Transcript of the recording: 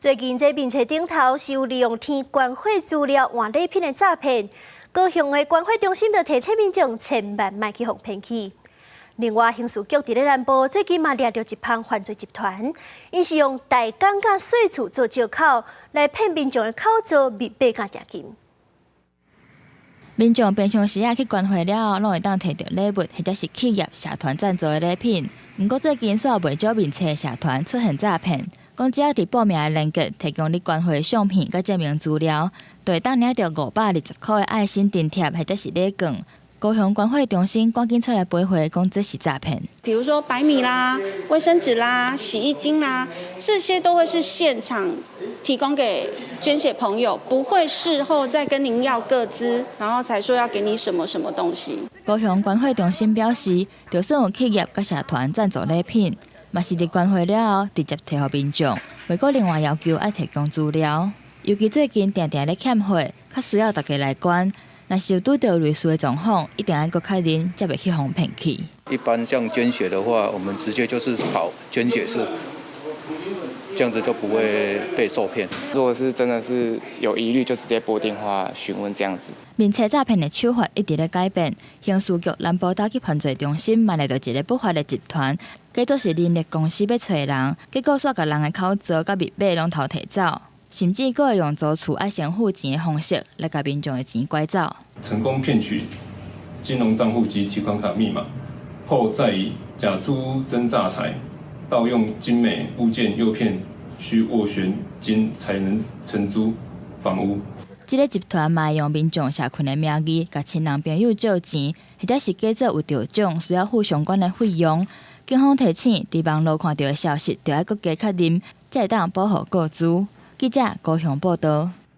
最近這面冊頂頭是有利用填關稅資料換禮品的詐騙，高雄的關稅中心就提醒民眾千萬莫去予騙去。另外，刑事局佇咧南部最近嘛掠著一幫犯罪集團，𪜶是用代工佮稅厝做藉口來騙民眾的口座密碼佮定金。民眾平常時仔去關會了後，攏會當提著禮物或者是企業社團贊助的禮品。毋過最近，煞有袂少面冊社團出現詐騙，講只要佇報名的連結提供你關會相片佮證明資料，就會當領著520塊的愛心津貼或者是禮券。高雄關稅中心趕緊出來回覆，講這是詐騙。比如說白米啦、衛生紙啦、洗衣精啦，這些都會是現場提供給捐血朋友，不會事後再跟您要個資，然後才說要給你什麼什麼東西。高雄關稅中心表示，就算有企業佮社團贊助禮品，嘛是佇關會了後直接提予民眾，袂閣另外要求愛提供資料。尤其最近定定咧欠貨，較需要大家來捐。若是有拄著類似的狀況，一定愛閣確認，才袂去予騙去。一般像捐血的話，我們直接就是跑捐血室，這樣子就不會被受騙。如果是真的是有疑慮，就直接撥電話詢問這樣子。面冊詐騙的手法一直咧改變，刑事局南部打擊犯罪中心嘛掠著一个不法的集團，假做是人力公司欲揣人，結果煞共人的口座佮密碼攏偷提走。甚至閣會用租厝愛先付錢的方式來共民眾的錢拐走。成功騙取金融帳戶及提款卡密碼後，再以假租屋真詐財、盜用精美物件誘騙需斡旋金才能承租房屋。這个集團嘛會用民眾社群的名義，共親人朋友借錢，或者是假做有著獎需要付相關的費用。警方提醒，佇網路看著的消息，著愛閣加確認，才會當保護個資。記者高雄報導。